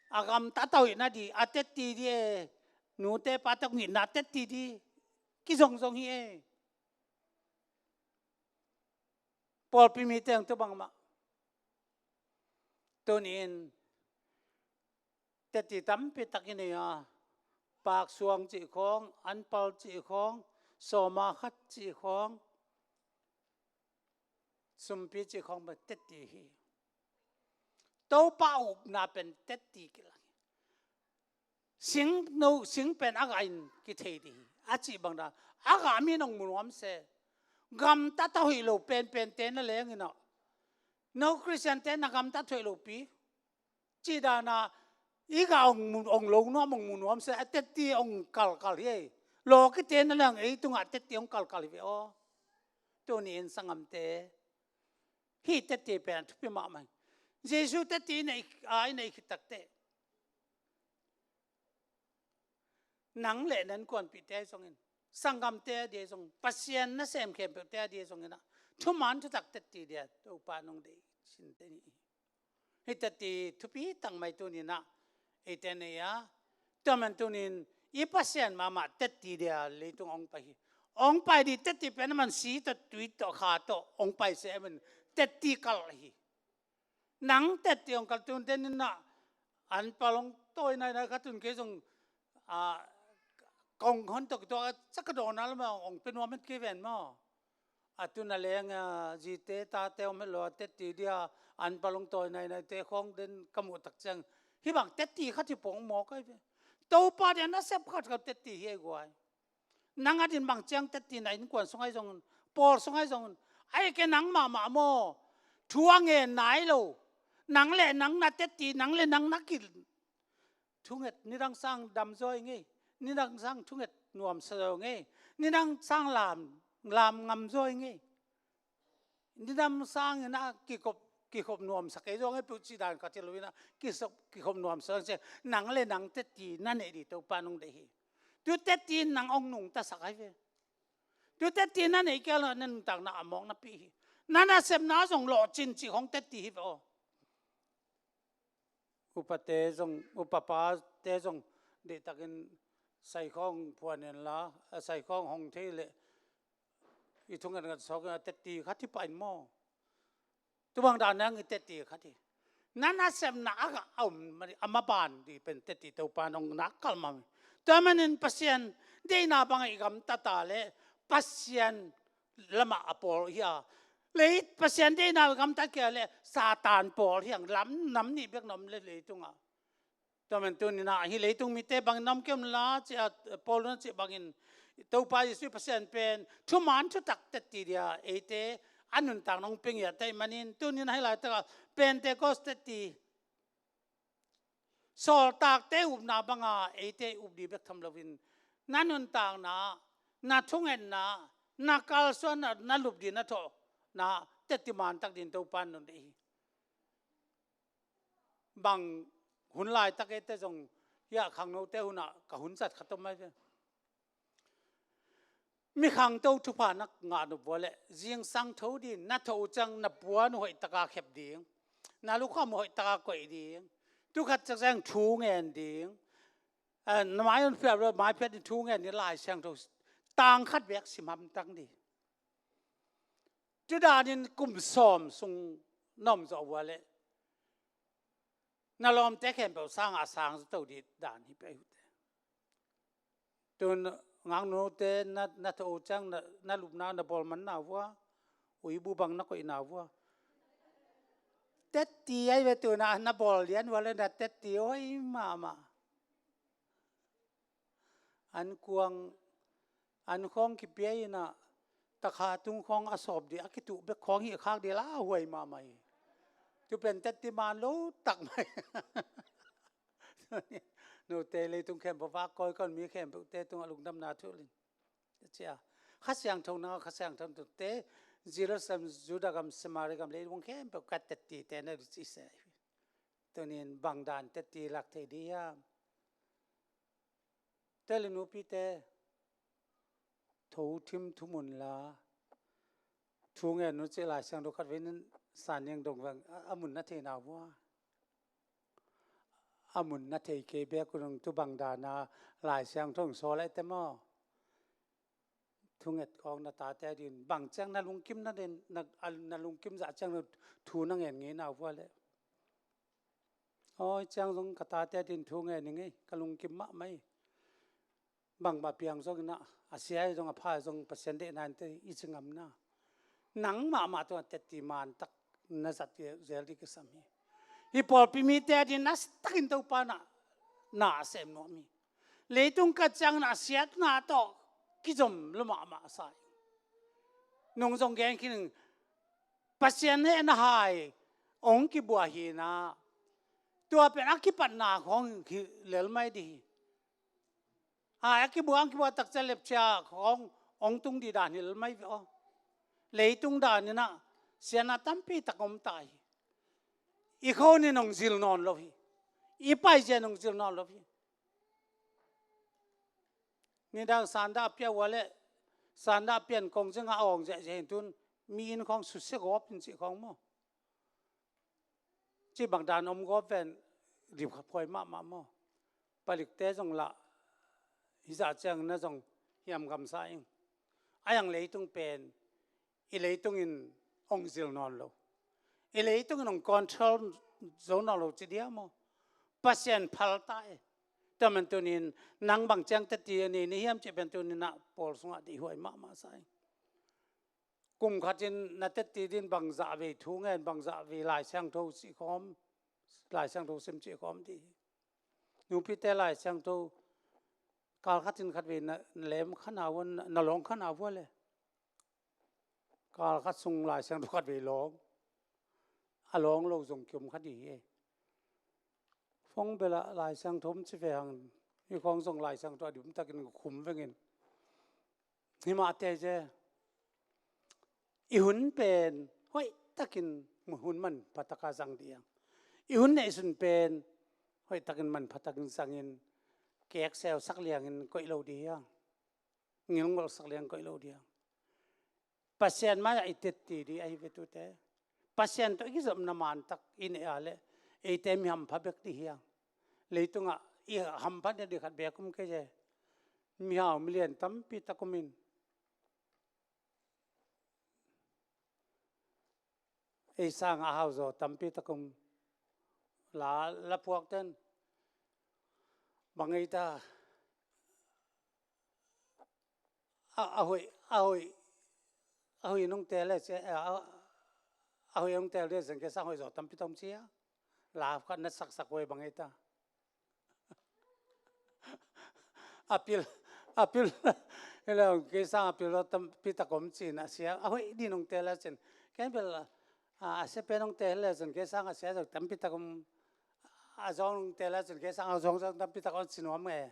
a gamtat a hoihna di a tetti di e. Nute pate hong itna tetti di kizongzong hi e. Pawlpi mite hong tu bangmah tunin tetti tampi tak i nei a, paksuang cih khawng, anpal cih khawng, sawma khat cih khawng, sumpi cih khawng pen tetti hi. Topa upna pen tetti kilang hi. Sing no, sing pen a gah in kithei dih hi a cih bang dan a gah min hong mu nuam se. Gamtat a hoih lo penpente na leng inah no Khristiante na gamtat hoih lopi cih dana i gah hong mu, hong lo nuam, hong mu nuam se a tetti hong kalkal hi ei. Lawkite na leng ei tungah tetti hong kalkal hi ve aw. Tuni in sangamte hih tetti pen a thupi mahmah hi. Jesu tetti i nei, a i nei khit takteh nang le na innkuanpihte ahi zongin, sanggamte a dia ahi zong, Pasian nasem khempeuhte a dia ahi zongin ah thuman thutak tetti dia Topa nong deih sin te ni hi. Hih tetti thupi tangmai tuninah eite nei a, tua man tunin i Pasian mahmah tetti dia leitung hong pai hi. Hong pai dih tetti pen a man si tawh tui tawh kha tawh hong pai se a man tetti kal hi. Nang tetti hong kal tun teninah anpal hong tawi nainai kha tun kei zong a kong hon tawh kituak a cak ka dawn a lama hong pe nuam het kei ven maw? A tun a leng a zite tate om het lo a tetti dia anpal hong tawi nainaite khawng den ka muh tak ciang hih bang tetti khat hi pong mawk ahi ve. Topa dia nasep khat khat tetti hi ahi guai. Nang a din bang ciang tetti na innkuan sung ahi zongin, pawl sung ahi zongin, ahi ke nang mahmah maw thu a ngen nai lo. Nang le nang na tetti, nang le nang na kil thunget, nidang sang damzaw i ngei, nidang sang thunget nuamsa zaw i ngei, nidang sang lam, lam ngamzaw i ngei. Nidang sangin a kikhop, kikhop nuamsa kei zaw ngei peuh cih dan ka ci lo inah kikhop, kikhop nuamsa zaw ngei. Nang le nang tetti na neih dih Topa nong deih hi. Tu tetti in nang hong nungtasak ahi ve. Tu tetti na neih kei a lo na nuntakna a mawk napih hi. Na nasepna zong lawhcin cih hong tetti hi ve aw. Upate zong, upapate zong deihtakin saikhawng phuan inla, a saikhawng hong thei leh i thungetnget sawk in a tetti khat hi pah in maw? Tua bang dan nang i tetti khat hi. Na nasepna a gah a om a maban dih pen tetti Topa nong nak kalmang hi. Tua manin Pasian deihna bangah i gamtat a leh Pasian lamah a pawl hi a, lei Pasian deihna i gamtat kei a leh Satan pawl hi ang. Lam nam nih bek na om leh leitungah. Tua man tuninah hih leitung mite bangin na om kei unla, ci a Paul in a cih bangin Topa Jesuh Pasian pen thuman thutak tetti dia eite a nuntak nong pia ngiat ahih manin tuninah hih laitakah Pentecost tetti, sawltakte upna banga eite up dih bek tham loin na nuntakna, na thungetna, na kalsuanna, na lup dih na thawhna tetti mantak dingin Topa in nong deih hi. Bang hun laitak eite zong hiah khangnote hunah ka hun zat khat om mai ve. Mi khangto thupha na ngah nop uh leh zingsang tho ding, na tho uh ciang na puan uh hoihtaka khep ding, na lukham uh hoihtaka koih ding, tu khat ciang thu ngen ding, eh, na mai un phiat lo, mai phiat ding, thu ngen ding, Lai Siangtho tang khat bek sim hamtang ding. Tua danin kum sawm sung na om zawh uh leh na lawmte khempeuh sangah a sang zaw to dih dan hi pei uh teh. Tun ngaknute na, na tho uh ciang na, na lupna na bawl manna uh a, uibu bang na koihna uh a, tetti ahi ve. Tuna na bawl lian uh leh na tetti hoih mahmah. An kuang, an khawng kipia inah takha tung khawng a sawp dih, a kituh bek khawng hi khak dih la huai mahmah hi. Tu pen tetti man lo tak mai. Note leitung khempeuh vak kawi kon, mi khempeuhte tungah lungdamna thu lin. Cia Kha Siangtho nang, Kha Siangtho nangte Jerusalem, Judah gam, Samaria gam, leilung khempeuh ka tettite na ci se. Tunin bang dan tetti lak thei dih hiam? Tele nupite, tho thim thum unla, thu ngen un ci Lai Siangtho khat vei in san niang dong vang a, a mun na thei na uh a, a mun na thei kei bek un tu bang dana Lai Siangtho hong sawl lai te maw? Thunget khawng na tate adin bang ciang na lungkim na den, na, a, na lungkim zah ciang na thu na ngen ngei na uh a leh. Awi ciang zong ka tate adin thu ngen ing ei, ka lungkim mahmah hi. Bangmah piang zong inah, a sia hi zong a pha hi zong Pasian deihna in te i ci ngam na. Nang mahmah tungah tetti mantak na zat zel dih kisam hi. Hih pawlpi mite adin na takin Topa na, na sem nuam hi. Leitung khat ciang na siatna tawh kizom lo mahmah sa hi. Nung zong gen khin ing, Pasian hehna hai hong kibuah hi na, tua pen a kipatna khawng hi lel mai dih hi. Hai a kibuah, hong kibuah takcia lepcia khawng hong tung dih dan hi lel mai ve aw. Leitung dan inah siatna tampi tak om ta hi. I khon in hong zil nawn lo hi. I paizia in hong zil nawn lo hi. Nidang sanda a pia uh a leh, sanda a pian kong zengah a awng ziahziah hi. Tun mi inn khawng susia gawp in cih khawng maw? Cih bang dan om gawp ven, dipkha phuai mahmah maw? Palikte zong lah hizah ciang na zong hiam gamsa ing. A yang leitung pen i leitung in hong zil nawn lo, i leitung in hong control zo nawn lo ci dia maw? Pasian phal ta e. Tua man tunin nang bang ciang tetti a nei na hiam cih pen tuninah pawl sungah deihhuai mahmah sa ing. Kum khatin na tetti din bang zah vei thu ngen, bang zah vei Lai Siangtho cih khawm, Lai Siangtho sim cih khawm dih hi. Nupite Lai Siangtho kal khatin khat vei na, na lem kha na uh a, na, na lawng kha na uh a leh. Kal khat sung Lai Siangtho khat vei lawng, a lawng lo zong kiom kha dih hi. Phone bel ah Lai Siangtho om ci ve hang, hih khawng zong Lai Siangtho a dim takin khum vengin. Himah teze, i hun pen hoih takin hun manpha taka zang dih hang. I hun neihsun pen hoih takin manpha takin zangin, kekseu sak liangin koih lo dih hang. Ngilngolh sak liang koih lo dih hang. Pasian mai-ah i tetti dih ahi ve tute. Pasian tawh i kizopna mantak i neih a leh eite mi hampha bek dih hi hang. Leitungah i hampha dih khat bek om kei e. mihau milian tampi tak om in, ei sanga a hau zaw tampi tak om. La, la phuakten bang ei ta, a, a hoih, a hoih, a hoih nong tel le cia, a, a, a hoih nong tel le cia, kei sang hoih zaw tampi tak om cia. La khat na saksak hoih bang ei ta. A pil, a pil, ila kei sang a pil zaw tampi tak om cin a sia. A hoih din nong tel le cin. Ken bel, a, a sia pen nong tel le cin, kei sang a sia zaw tampi tak om. A zawng nong tel le cin, kei sang a zawng zaw tampi tak om cin om e.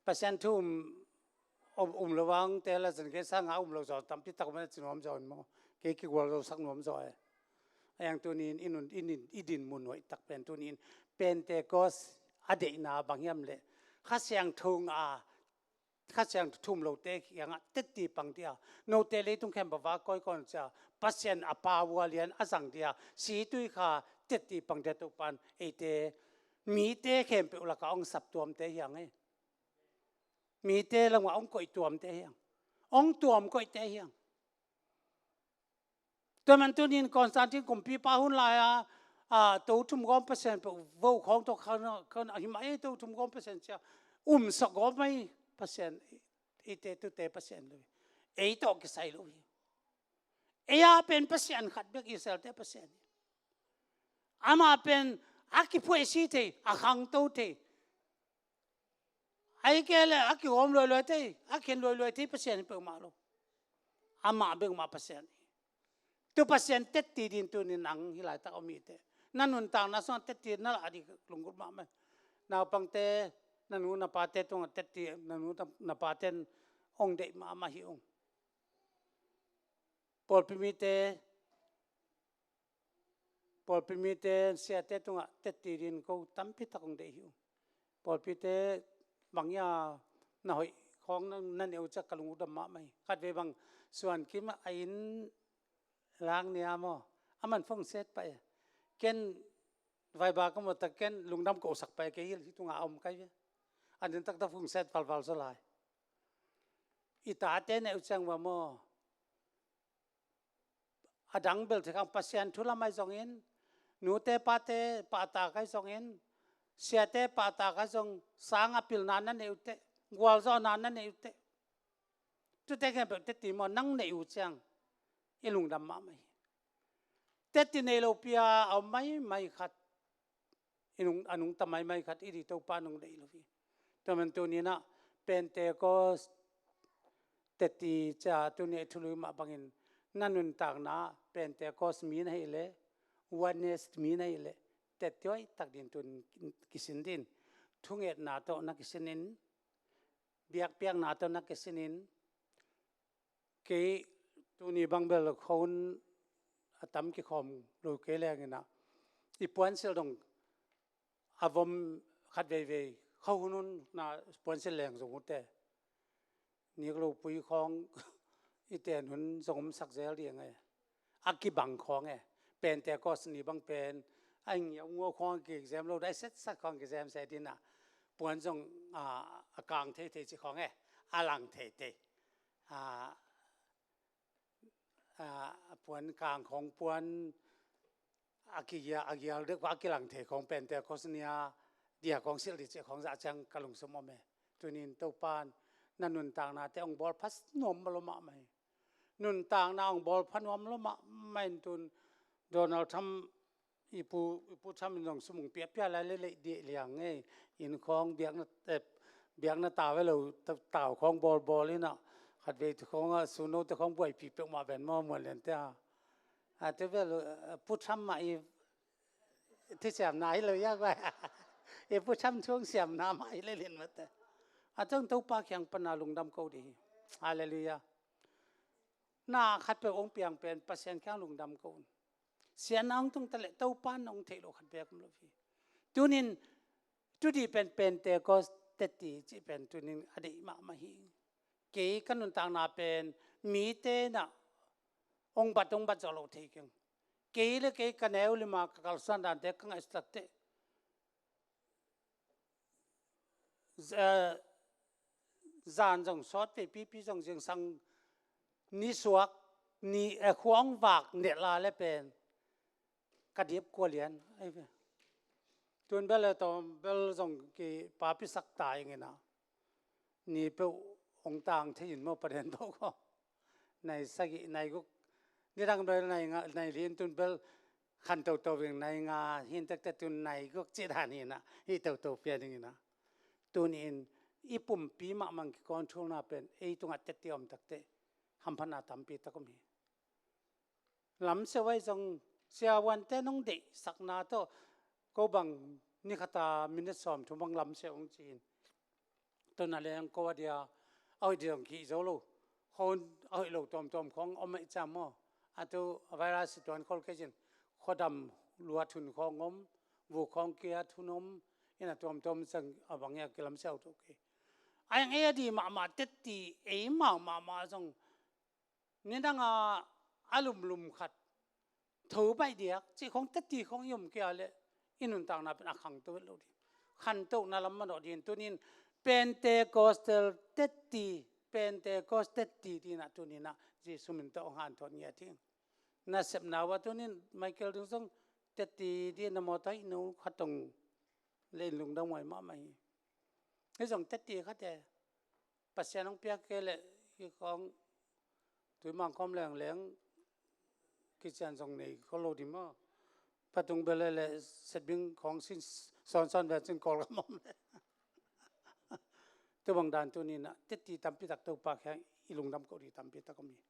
Pasian thu um, um, um lo vang te la zan kei sanga um lo zaw tampi tak om a ci nuam zaw in maw. Kei kigual zo sak nuam zaw e. A yang tuni in i nun, i nin, i din mun hoih tak pen tuni in Pentecost a deihna bang hiam le Kha Siangtho a, Kha Siangtho thum lote kiangah tetti pang dia, note leitung khempeuh va kawikawi cia, Pasian a pau a lian a zang dia, si tui kha tetti pang dia Topan eite mite khempeuh lakah hong saptuamte hiang e. Mite lamah hong koihtuamte hiang. Hong tuam koihte hiang. Tua man tunin Constantine kumpipa hun lai-a, a, to thum gawm Pasian peuh vo khawng tawh khan, khan a himah ei to thum gawm Pasian cia um sak gawm mai Pasian, eite tute Pasian lo hi. Ei tawh kisai lo hi. Ei a pen Pasian khat bek Israelte Pasian hi. Amah pen a kiphuaisi thei, a khangto thei. Ahih kei leh a kigawm luailuai thei, a khen luailuai thei Pasian hi peuhmah lo. Amah bek mah Pasian hi. Tu Pasian tetti din tunin nang hih laitak om hi teh. Na nuntakna sungah tetti na lah ding lunggulh mahmah. Naupangte, na nu na pate tungah tetti, na nu na, na pate hong deih mahmah hi ung. Pawlpi mite, pawlpi mite siate tungah tetti din ko tampi tak hong deih hi uh. Pawlpite bang hia na hoih khawng na, na neih uh ciang ka lung uh dam mahmah hi. Khatvei bang Suan Kim a inn lang nia maw, a man phone set pah e. Ken vaiba ka mawh tak ken lungdam kohsak pah e, kei hih tungah a om kai ve. A din taktak phone set valval zaw lai. I tate neih uh ciang va maw, a dang bel thei khang Pasian thu lam ahi zongin, nute pate pahtak ahi zongin, siate pahtak ahi zong, sang a pilna na neih uh teh, gualzawhna na neih uh teh. Tute khempeuh tetti maw, nang neih uh ciang i lungdam mahmah hi. Tetti nei lopi a om maimai khat, i nung, a nungta maimai khat i di Topa nong deih lo hi. Tua man tuni-in ah Pentecost tetti cia tuni a i thulu mah bangin na nuntakna Pentecost mi na hih leh, Oneness mi na hih leh, tetti hoih tak din tun kisin din. Thungetna tawh na kisin in, biakpiakna tawh na kisin in, kei tuni bang bel khuahun a tam kikhawm lo kei leng in ah, i puansilh dong a vom khat veivei, khuahun hun na puansilh leng zong uh teh. Nik lo pui khawng i ten hun zong omsak zel ding e. A kibang khawng e. Pentecost ni bang pen a ngiau ngua khawng kizem lo, dai setsat khawng kizem se din ah, puan zong, a, a kang theithei ci khawng e. A lang theithei. A, a, a puan kang khawng, puan a kigia, a gial deuh a kilang thei khawng Pentecost ni-a dia khawng silh ding cih khawng zah ciang ka lungsim om e. Tunin Topan na nuntaknate hong bawl pha nuam lo mahmah hi. Nuntakna hong bawl pha nuam lo mahmah in tun Donald Trump i pu, i pu Trump in zong sum hong piapia lai leh leih dih liang e. Inn khawng biakna, eh, biakna tau ve lo, ta-, tau khawng bawlbawl in ah, khatvei te khawng ah, suno te khawng buaipih peuhmah ven maw, muan lian te a. A, te ve lo, eh, pu Trump mah i thisiamna hi lo ia guai. I pu Trump thu hong siamna mah hi leh lian mah te. A tawng Topa kiang pana lungdam ko dih hi. Halleluiah. Na khatpeuh hong piang pen Pasian kiang lungdam ko un. Siatna hong tung ta leh Topa na hong theih loh khat beek om lo hi. Tunin, tu dih pen Pentecost tetti cih pen tunin a deih mahmah hi. Kei ka nuntakna pen mite in ah hong bat, hong bat zawh loh thei keng. Kei le kei ka neu lima ka kalsuan dante ka ngaihsut tak teh. Z-, eh, zan zong sawt veipipi zong zingsang nisuak ni, eh, khuang vak nelh a le pen ka dip kua lian ahi ve. Tun bel le tawm bel zong kipapisak ta ing ina. Ni peuh hong tang thei in maw, paden tawh khaw. Nai sagih, nai guk. Nidang bel nai nga, nai li in, tun bel khan toto ving, nai nga hin tektek tun nai guk cih dan hi ina. Hi toto pian ing ina. Tun in i pumpi mahmah kikawn thulna pen ei tungah tetti om takte hamphatna tampi tak om hi. Lamsiau ahi zong siavuante nong deihsakna tawh ko bang ni khata minute sawmthum bang lamsiau hong ci in. Tun a leng ko a dia a hoih dia zong kih zo lo. Khon a hoih lo tuamtuam khong om ahi ciam maw. A tu a virus tuan khol kei cin. Khuadam luat hun khong om, vuk khong kiat hun om, ina tuamtuam ciang a bang ia kilamsiau to kei. A eng ei a di mahmah tetti ei mau mahmah zong nidang a a lumlum khat tho baih diak cih khong tetti khong i om kia le i nuntakna pen a khangto lo ding. Khantohna lam manawh ding. Tunin Pentecostal tetti, Pentecost tetti dina tunina Jesu min tawh hong hanthawt ngiat ding. Nasepna uh a tunin Michael ding zong tetti dina mawtaw i no khat tong le in lungdam huai mahmah hi. Hi zong tetti khat e. Pasian hong piak kei leh i khawng tuimang khawm lengleng kician zong nei khol lo ding maw? Patung bel le setbing khawng sin sawnsawn ve cin Kawlgam om le. Tua bang dan tuninah tetti tampi tak Topa kheng i lungdam koh ding tampi tak om hi.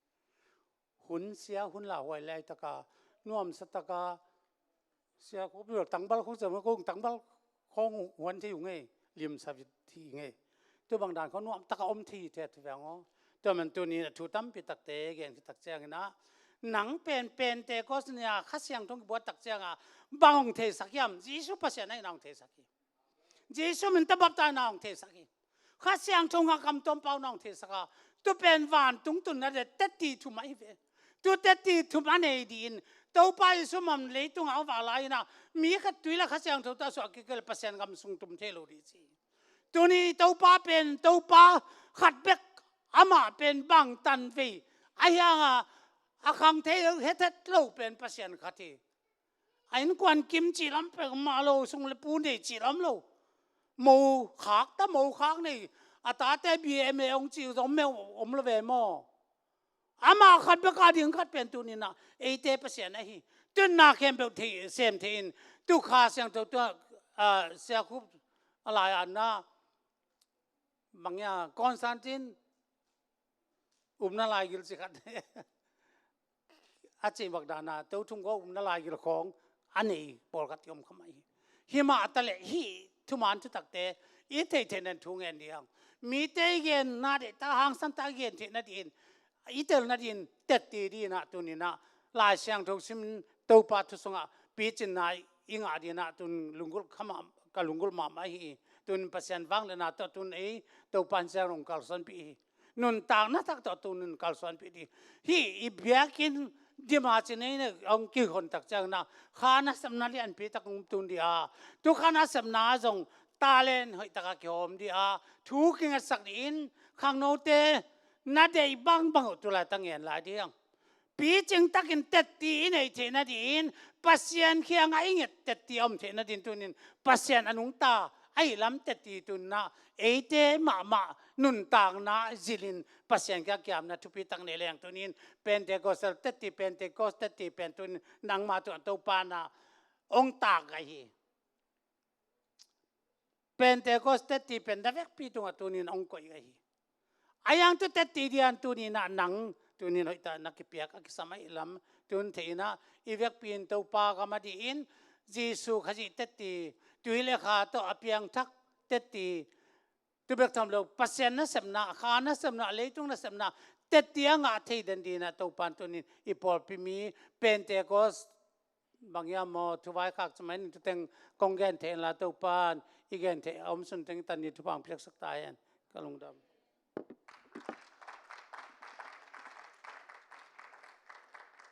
Hun sia, hun lauhuai laitaka, nuamsa taka, sia khawpil tangbal khawng sia, kong tangbal khawng huan thei uh ngei, limsa vit hi ngei. Tua bang dan khawng nuam taka om thei hi thei thu veng aw. Tua man tuni a thu tampi takte gen khit tak ciangin ah, nang pen Pentecost ni a Kha Siangtho kibuat tak cianga bang hong theisak hiam? Jesu Pasian ahi na hong theisak hi. Jesu min tawh baptise na hong theisak hi. Kha Siangtho ngah kamtuam pau na hong theisak a, tu pen vantung tunna le tetti thum ahi ve. Tu tetti thum a nei dih in, Topa Jesu man leitungah a va lai inah, mi khat tui le Kha Siangtho tawh a suah kik le Pasian gam sung tum thei lo dih ci. Tuni Topa pen Topa khat bek, amah pen bangtan vei a hianga a khang thei hethet lo pen Pasian khat hi. A innkuan kim cih lam pek mah lo, sung le pu nei cih lam lo. Mo khak ta, mo khak nei. A tate B M A hong cih zong meuh om lo ve maw? Amah khat bek a ding khat pen tuninah eite Pasian ahi. Tun na khempeuh thei, sem thei in. Tu Kha Siangtho tua, ah, Sia Khup a lai-atna bang ia Constantine umna laigil ci khat a cih bak dana to thum ko umna laigil khawng a nei pawlkhat i om kha mah hi. Hi mah a ta leh hih thuman thutakte i theihtheih nan thu ngen dih hang. Mite i genna deihta hangsan ta i gen theihna dih in, i telna dih in tetti dih inah tuninah Lai Siangtho simin Topa thu sungah picinna i ngah dih inah tun lunggulh kha mah, ka lunggulh mahmah hi. Tun Pasian vangliatna tawh tun ei Topa in siang hong kalsuanpih hi. Nuntakna tak tawh tun in kalsuanpih dih. Hih i biakinn dima ci nei nei hong kihon tak ciangna kha nasepna lianpi tak hong tun dih a, tu kha nasepna zong talent hoih taka kihawm dih a, thu kingetsak dih in khangnote na deih bangbang uh tu laitang ngen lai dih hang. Picing takin tetti i neih theihna dih in Pasian kiangah i nget tetti a om theihna dih in tunin Pasian a nungta ahi lam tetti tunna eite mahmah nuntakna zilin Pasian kiang kiamna thupi tak nei leng tunin Pentecostal tetti, Pentecost tetti pen tunin nangma tungah Topa na hong tak ahi. Pentecost tetti pen na vekpi tungah tunin hong koih ahi. A yang tu tetti dian tuninah nang tunin hoihta na kipiak a kisam ahi lam tun thei inah i vekpi in Topa gam a dih in Jesu Khazih tetti tui le kha tawh a piangthak tetti tu bek tham lo Pasian nasepna, kha nasepna, leitung nasepna tetti a ngah thei den dinah Topa in tunin i pawlpi mi Pentecost bang ia maw, thuvai khak cimai ning tuteng kong gen theih inla Topa in i gen theih a om sun teng i tan ni thupha hong piaksak ta hen. Ka lungdam.